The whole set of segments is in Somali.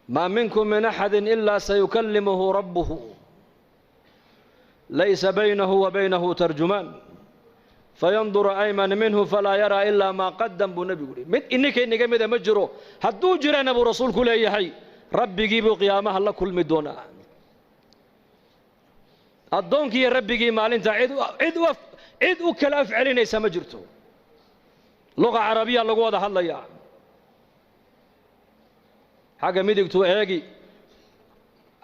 Maa minkum min axadin ilaa sayukallimuhu rabbuhu laysa baynahu wa baynahu tarjumaan fayanduru ayman minhu falaa yaraa ilaa maa qadam buu nebigu yihi. Mid ininka inaga mida ma jiro, hadduu jirana buu rasuulku leeyahay rabbigii buu qiyaamaha la kulmi doonaa. Addoonkiiyo rabbigii maalinta cid u kala af celinaysa ma jirto. Luqa carabiya lagu wada hadlayaa. Xagga midigtuu eegi,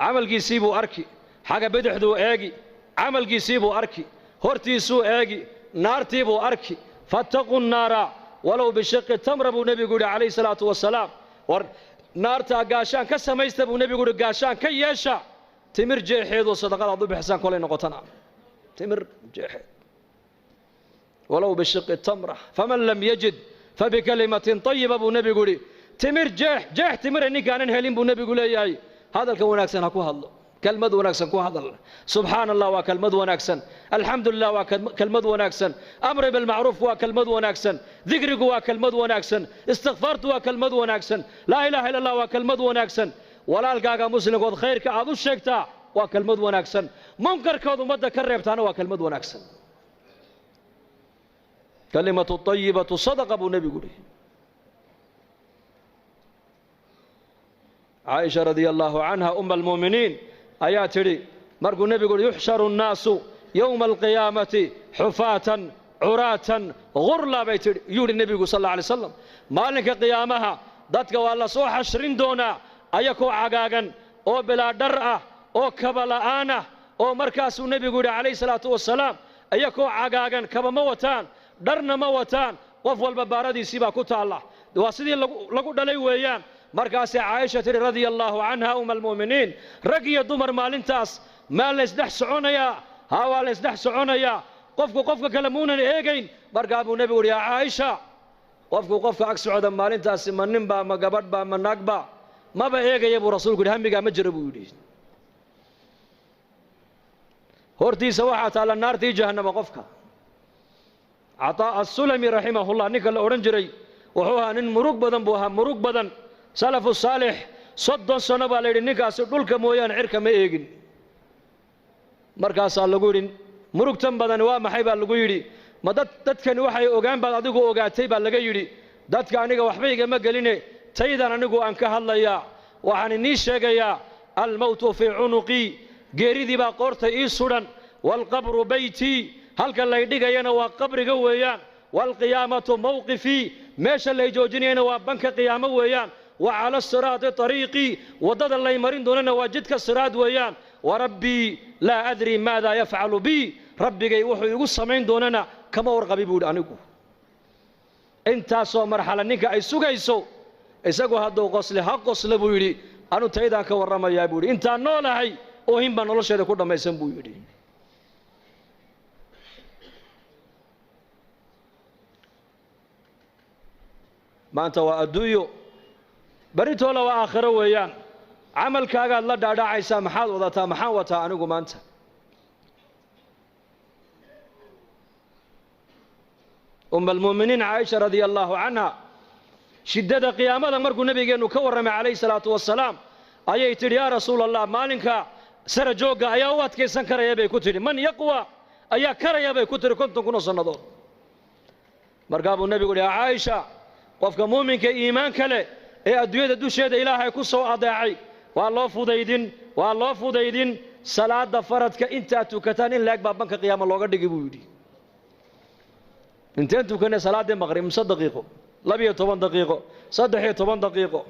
camalkiisii buu arki. Xagga bidixduu eegi, camalkiisii buu arki. Hortiisuu eegi, naartii buu arki. Fattaquu nnaara walow bishiqi tamra buu nebigu yidhi calayhi salaatu wasalaam. War naartaa gaashaan ka samaysta buu nebigu yidhi, gaashaan ka yeesha timir jeexeedoo sadaqada aad u bixisaan kolay noqotana timir jeexeed, walow bishiqi tamra, faman lam yajid fabikalimatin tayiba buu nebigu yidhi. Timir jeex jeex timira ninkaanan helin buu nebigu leeyahay, hadalka wanaagsan ha ku hadlo, kelmad wanaagsan ku hadal. Subxaana allah waa kelmad wanaagsan, alxamdu lilah waa kelmad wanaagsan, amri bilmacruuf waa kelmad wanaagsan, dikrigu waa kelmad wanaagsan, istikfaartu waa kelmad wanaagsan, laa ilaha illa allah waa kelmad wanaagsan, walaalkaaga muslimkood khayrka aad u sheegtaa waa kelmad wanaagsan, munkarkood ummadda ka reebtaana waa kelmad wanaagsan. Kalimatu tayibatu sadaqa buu nebigu yihi. Caaisha radia allaahu canha uma almu'miniin ayaa tidhi markuu nebigu uhi yuxsharu nnaasu yowma alqiyaamati xufaatan curaatan ghurla bay tidhi, yuu yidhi nebigu sal alla alay slam, maalinka qiyaamaha dadka waa la soo xashrin doonaa ayakoo cagaagan oo bilaa dhar ah oo kaba la'aan ah, oo markaasuu nebigu yidhi calayhi salaatu wasalaam ayakoo cagaagan, kaba ma wataan, dharna ma wataan, qof walba baaradiisii baa ku taalla, waa sidii lagu dhalay weeyaan. Markaasay Caaisha tidhi radia allaahu canha uma almu'miniin, rag iyo dumar maalintaas maa laysdhex soconayaa? Haa, waa laysdhex soconayaa, qofku qofka kale muunan eegayn. Markaa buu nebigu yidhi yaa Caaisha, qofku qofka ag socda maalintaasi ma ninbaa, ma gabadhbaa, ma naagba, maba eegaya buu rasuulku yidhi, hamigaa ma jiro buu yidhi. Hortiisa waxaa taalla naartii jahannama qofka. Cataa assulami raximahullah ninka la odhan jiray wuxuu ahaa nin murug badan buu ahaa, murug badan. Salafu saalix 30 sano baa la yidhi ninkaasi dhulka mooyaane cirka ma eegin. Markaasaa lagu yidhi murugtan badani waa maxay baa lagu yidhi, ma dadkani waxay ogaan baad adigu ogaatay baa laga yidhi. Dadka aniga waxba igama geline, taydan anigu aan ka hadlayaa, waxaan inii sheegayaa almowtu fii cunuqii, geeridii baa qoorta ii sudhan, waalqabru beytii, halka lay dhigayana waa qabriga weeyaan, waalqiyaamatu mawqifii, meesha lay joojinayana waa banka qiyaamo weeyaan, wa cala asiraati ariiqii, waddada lay marin doonana waa jidka siraad weeyaan, warabbii laa adrii maada yafcalu bii, rabbigay wuxuu igu samayn doonana kama warqabi buu yidhi anigu. Intaasoo marxala ninka ay sugayso, isagu hadduu qosle ha qosle buu yidhi, anu taydaan ka warramayaa buu yidhi, intaan noolahay oohin baa nolosheeda ku dhammaysan buu yidhi. Maanta waa adduunyo, berritoola waa aakhiro weeyaan. Camalkaagaad la dhaadhacaysaa, maxaad wadataa, maxaan wataa anigu maanta? Uma almu'miniin Caaisha radia allaahu canha shiddada qiyaamada markuu nebigeennu ka warramay calayhi salaatu wasalaam ayay tidhi yaa rasuula allah, maalinka sara joogga ayaa u adkaysan karaya bay ku tidhi, man yaqwa ayaa karaya bay ku tidhi 50 kun oo sannadood. Markaa buu nebigu yidhi yaa Caaisha, qofka muuminka iimaanka leh ee adduunyada dusheeda ilaahay ku soo adeecay waa loo fudaydin, waa loo fudaydin salaada faradka intaad tukataan in laeg baa banka qiyaama looga dhigi buu yidhi. Inteen tukanay salaaddii maqrib? Mise daqiiqo, 12 daqiiqo, 13 daqiiqo.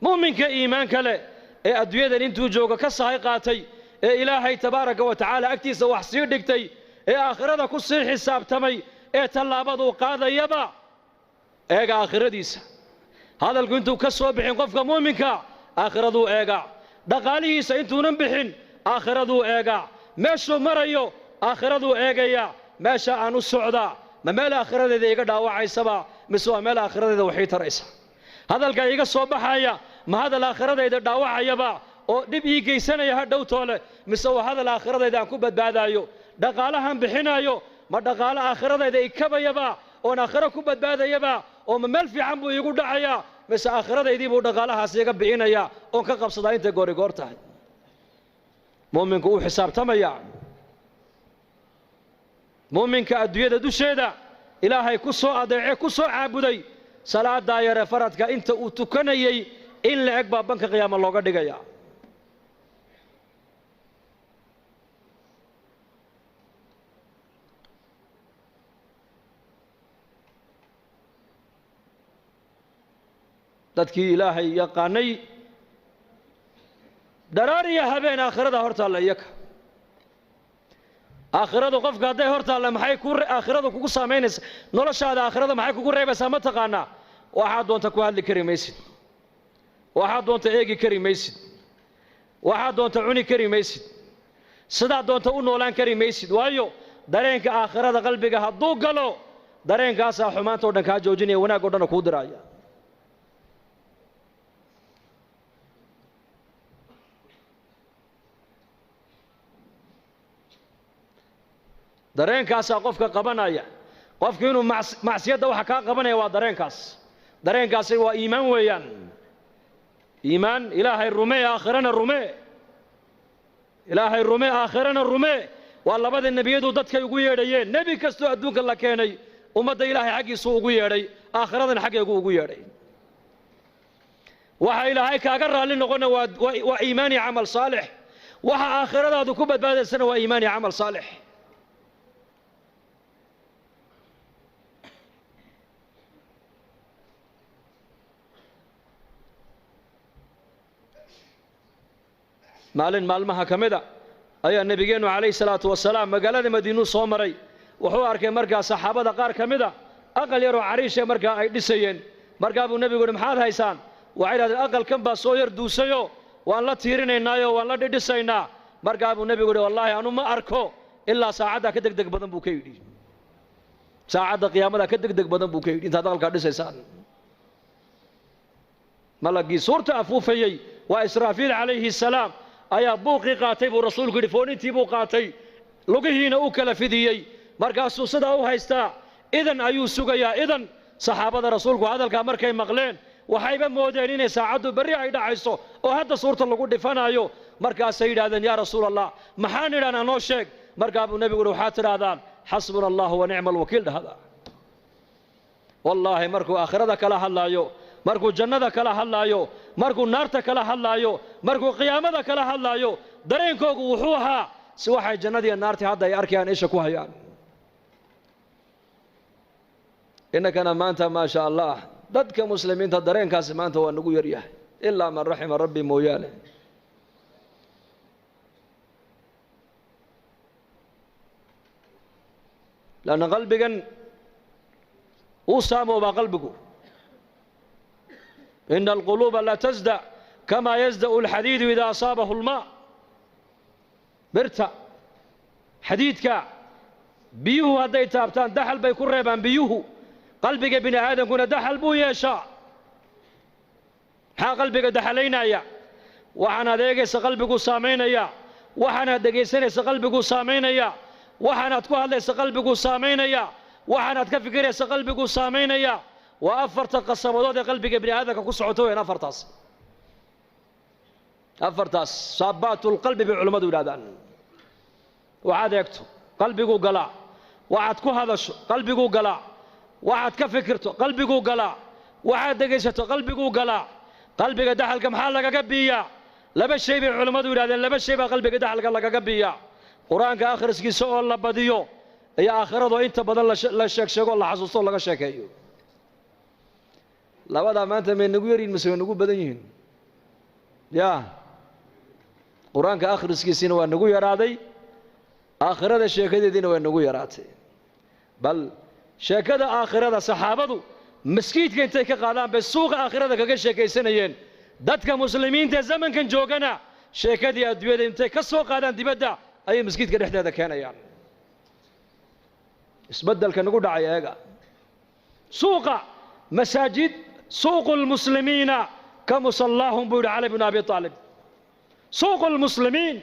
Muuminka iimaanka leh ee adduunyadan intuu joogo ka sahay qaatay ee ilaahay tabaaraka wa tacaala agtiisa wax sii dhigtay ee aakhirada ku sii xisaabtamay ee tallaabaduu qaadayaba eega aakhiradiisa. Hadalku intuu ka soo bixin qofka muuminka aakhiraduu eegaa, dhaqaalihiisa intuunan bixin aakhiraduu eegaa, meeshuu marayo aakhiraduu eegayaa, meesha aan u socdaa ma meel aakhiradeeda iga dhaawacaysaba mise waa meel aakhiradeeda waxii taraysa? Hadalka iga soo baxaya ma hadal aakhiradayda dhaawacayaba oo dhib ii geysanaya ha dhowtoole, mise waa hadal aakhiradayda aan ku badbaadaayo? Dhaqaalahan bixinaayo ma dhaqaalo aakhiradayda ikabayaba oon aakhiro ku badbaadayaba, oo ma meel fiican buu iigu dhacayaa, Mise aakhiradaydii buu dhaqaalahaas iga bixinayaa oon ka qabsadaa intay goorigoor tahay? Mu'minku wuu xisaabtamayaa. Mu'minka adduunyada dusheeda Ilaahay ku soo adeece, ku soo caabuday, salaadaa yare faradka inta uu tukanayey in la eg baa banka qiyaama looga dhigayaa. Dadkii Ilaahay yaqaanay dharaar iyo habeen aakhirada hortaalla iyaka. Aakhiradu qofka hadday hortaalla, maxay ku aakhiradu kugu saamaynaysa noloshaada? Aakhirada maxay kugu reebaysaa ma taqaanaa? Waxaad doonta ku hadli kari maysid, waxaad doonta eegi kari maysid, waxaad doonta cuni kari maysid, sidaad doonta u noolaan kari maysid. Waayo, dareenka aakhirada qalbiga hadduu galo, dareenkaasaa xumaanta o dhan kaa joojinaya, wanaag o dhanna kuu diraaya. Dareenkaasaa qofka qabanaya. Qofku inuu macsiyadda waxa kaa qabanaya waa dareenkaas. Dareenkaasi waa iimaan weeyaan. Iimaan, Ilaahay rumee, aakhirana rumee. Ilaahay rumee, aakhirana rumee, waa labada nebiyadu dadkay ugu yeedhayeen. Nebi kastoo adduunka la keenay ummadda Ilaahay xaggiisuu ugu yeedhay, aakhiradana xaggeegu ugu yeedhay. Waxa Ilaahay kaaga raalli noqona waa iimaan iyo camal saalix. Waxa aakhiradaadu ku badbaadaysana waa iimaan iyo camal saalix. Maalin maalmaha ka mida ayaa nebigeennu calayhi salaatu wasalaam magaalada Madiinuu soo maray. Wuxuu arkay markaa saxaabada qaar ka mida aqal yaroo cariishe markaa ay dhisayeen. Markaa buu nebigu yidhi, maxaad haysaan? Waxay idhahdeen, aqalkan baa soo yar duusayo, waan la tiirinaynaayo, waan la dhidhisaynaa. Markaa buu nebigu yidhi, wallaahi anu ma arko ilaa saacaddaa ka degdeg badan buu ka yidhi, saacadda qiyaamadaa ka degdeg badan buu ka yidhi intaad aqalkaa dhisaysaan. Malagii suurta afuufayey waa Israafiil calayhi salaam ayaa buuqii qaatay buu rasuulku yidhi, foonintii buu qaatay, lugihiina u kala fidiyey, markaasuu sidaa u haystaa, idan ayuu sugayaa idan. Saxaabada rasuulku hadalkaa markay maqleen waxayba moodeen inay saacaddu berri ay dhacayso oo hadda suurta lagu dhifanayo. Markaasay yidhahdeen, yaa rasuul Allah, maxaan idhahnaa, noo sheeg. Markaa buu nebigu yidhi, waxaad tidhaahdaan xasbuna allahu wa nicma alwakiil dhahda. Wallaahi, markuu aakhirada kala hadlaayo, markuu jannada kala hadlaayo, markuu naarta kala hadlaayo, markuu qiyaamada kala hadlaayo, dareenkoogu wuxuu ahaa si waxay jannadiiyo naartii hadda ay arkayaan, isha ku hayaan. Innakana maanta, maa sha Allah, dadka muslimiinta dareenkaasi maanta waa nagu yaryahay, ilaa man raxima rabbi mooyaane. Lanna qalbigan uu saamoobaa qalbigu. Ina alquluuba la tasda kamaa yasda'u alxadiidu idaa asaabahu almaa. Birta xadiidka biyuhu hadday taabtaan daxal bay ku reebaan biyuhu. Qalbiga bini aadamkuna daxal buu yeeshaa. Maxaa qalbiga daxalaynaya? Waxaanaad eegaysa qalbiguu saamaynaya, waxaanaad dhegaysanaysa qalbiguu saamaynaya, waxaanaad ku hadlaysa qalbiguu saamaynaya, waxaanaad ka fikiraysa qalbiguu saamaynaya. Waa afarta qasabadood ee qalbiga bini aadamka ku socota weyaan afartaas. Afartaas saabaatulqalbi bay culimmadu yidhahdaan. Waxaad eegto qalbiguu galaa, waxaad ku hadasho qalbiguu galaa, waxaad ka fikirto qalbiguu galaa, waxaad dhegaysato qalbiguu galaa. Qalbiga daxalka maxaa lagaga biiyaa? Laba shay bay culimmadu yidhahdeen. Laba shay baa qalbiga daxalka lagaga biiyaa: qur-aanka akhriskiisa oo la badiyo iyo aakhirado inta badan la sheeg sheego, la xasuusto, laga sheekeeyo. Labadaa maanta may nagu yaryihin mise way nagu badan yihiin? Ya, qur-aanka akhriskiisiina waa nagu yaraaday, aakhirada sheekadeediina way nagu yaraatay. Bal sheekada aakhirada saxaabadu maskiidka intay ka qaadaan bay suuqa aakhirada kaga sheekaysanayeen. Dadka muslimiinta ee zamankan joogana sheekadii adduunyada intay ka soo qaadaan dibadda ayay maskiidka dhexdeeda keenayaan. Isbeddelka nagu dhacay eega. Suuqa masaajid, suuqu lmuslimiina ka musallaahum buu yidhi Cali bnu Abi Aalib. Suuqu lmuslimiin,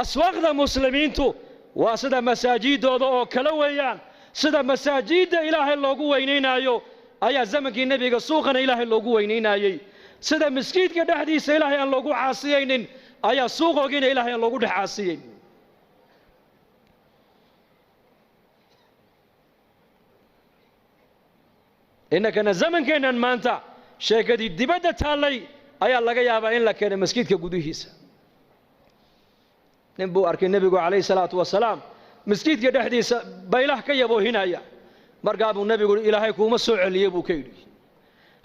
aswaaqda muslimiintu waa sida masaajidooda oo kale weeyaan. Sida masaajidda Ilaahay loogu weynaynaayo ayaa zamankii nebiga suuqana ilaahay loogu weynaynayey. Sida maskiidka dhexdiisa ilaahay aan loogu caasiyaynin ayaa suuqoogiina ilaahay aan loogu dhex caasiyeyn. Innakana zamankeennan maanta sheekadii dibadda taallay ayaa laga yaabaa in la keenay maskiidka gudihiisa. Nin buu arkay nebigu calayhi salaatu wasalaam maskiidka dhexdiisa baylah ka yaboohinaya. Markaa buu nebigu yidhi ilaahay kuuma soo celiyey buu ka yidhi.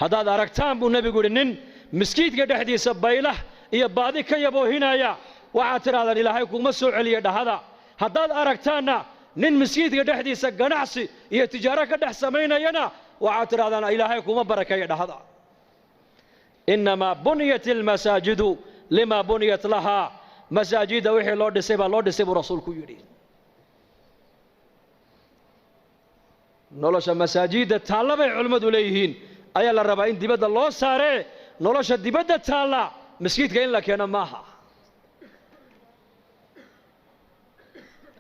Haddaad aragtaan buu nebigu yidhi nin maskiidka dhexdiisa baylah iyo baadi ka yaboohinaya, waxaad tidhahdaan ilaahay kuuma soo celiye dhahada. Haddaad aragtaanna nin maskiidka dhexdiisa ganacsi iyo tijaaro ka dhex samaynayana, waxaad tidhahdaan ilaahay kuuma barakeeya dhahada. Innamaa buniyat almasaajidu limaa buniyat lahaa, masaajidda wixii loo dhisay baa loo dhisay buu rasuulku yidhi. Nolosha masaajidda taalla bay culimmadu leeyihiin ayaa la rabaa in dibadda loo saaree, nolosha dibadda taalla maskiidka in la keeno maaha.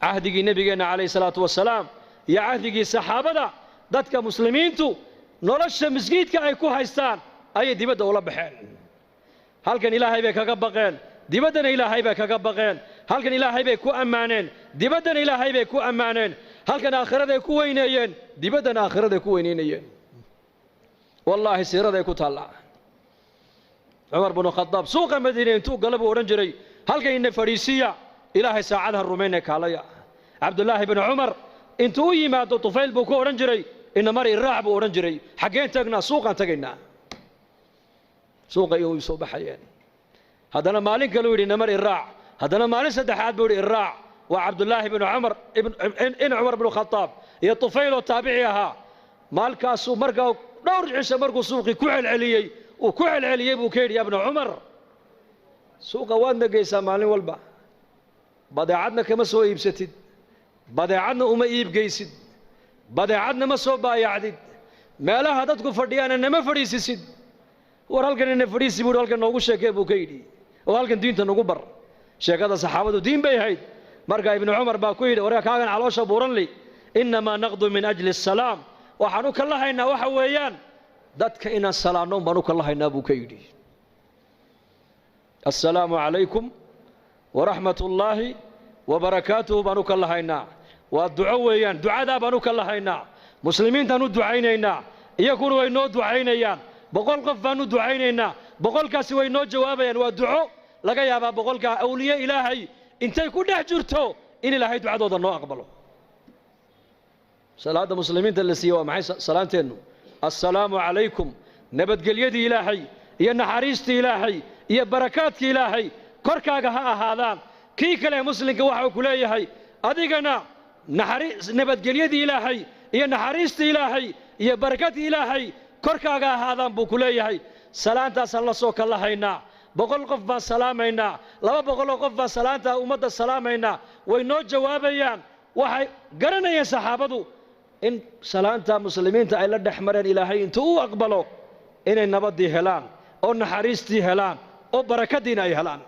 Cahdigii nebigeenna calayhi salaatu wasalaam iyo cahdigii saxaabada, dadka muslimiintu nolosha masjiidka ay ku haystaan ayay dibadda ula baxeen. Halkan ilaahay bay kaga baqeen, dibaddana ilaahay bay kaga baqeen. Halkan ilaahay bay ku ammaaneen, dibaddana ilaahay bay ku ammaaneen. Halkan aakhiraday ku weyneeyeen, dibaddana aakhiraday ku weyneynayeen. Wallaahi siiraday ku taallaa. Cumar binu Khadaab suuqa Madiine intuu gala buu odhan jiray halkan ina fadhiisiya, ilaahay saacadaha rumayna kaalaya. Cabdullaahi binu Cumar intuu u yimaado Tufayl buu ku odhan jiray ina mari raac buu odhan jiray. Xaggeen tagnaa? Suuqaan tagaynaa. Suuqa iyo soo baxayeen. Haddana maalin kaluu yidhi namar iraac. Haddana maalin saddexaad buu yidhi iraac. Waa Cabdullaahi binu Cumar in Cumar binu Khadaab iyo Tufayl oo taabici ahaa. Maalkaasuu markaa dhowr cisho markuu suuqii ku celceliyey uu ku celceliyey buu ka yidhi ya bnu Cumar, suuqa waadna geysaa maalin walba, badeecadna kama soo iibsatid, badeecadna uma iibgeysid, badeecadna ma soo baayacdid, meelaha dadku fadhiyaana nama fadhiisisid. War halkan ina fadhiisi buu halkan noogu sheekee buu ka yidhi, oo halkan diinta nagu bar. Sheekada saxaabadu diin bay ahayd. Marka Ibnu Cumar baa ku yidhi warka kaagan caloosha buuranli, innamaa naqdu min ajli asalaam, waxaan u kala haynaa waxa weeyaan dadka inaan salaanno baan u kala haynaa buu ka yidhi. Assalaamu calaykum waraxmat ullaahi wabarakaatuhu baan u kala haynaa. Waa duco weeyaan, ducadaa baan u kala haynaa. Muslimiintaan u ducaynaynaa, iyaguna way noo ducaynayaan. 100 qof baan u ducaynaynaa, 100kaasi way noo jawaabayaan. Waa duco laga yaabaa 100kaa awliye ilaahay intay ku dhex jirto in ilaahay ducadooda noo aqbalo. Salaadda muslimiinta la siiyey waa maxay? Salaanteennu assalaamu calaykum, nabadgelyadii ilaahay iyo naxariistii ilaahay iyo barakaadkii ilaahay korkaaga ha ahaadaan. Kii kale muslimka waxa uu ku leeyahay adigana nabadgelyadii ilaahay iyo naxariistii ilaahay iyo barakadii ilaahay korkaaga ahaadaan buu ku leeyahay. Salaantaasaan la soo kalahaynaa. 100 qof baan salaamaynaa, 200 qof baan salaantaa ummadda salaamaynaa, way noo jawaabayaan. Waxay garanayeen saxaabadu in salaanta muslimiinta ay la dhex mareen ilaahay intuu u aqbalo inay nabaddii helaan oo naxariistii helaan oo barakadiina ay helaan.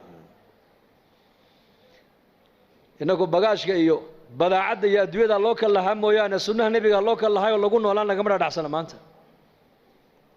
Innagu bagaashka iyo badaacadda iyo adduunyada loo kal lahaa mooyaane sunnaha nebiga loo kal lahay oo lagu noolaan lagama dhadhacsana maanta.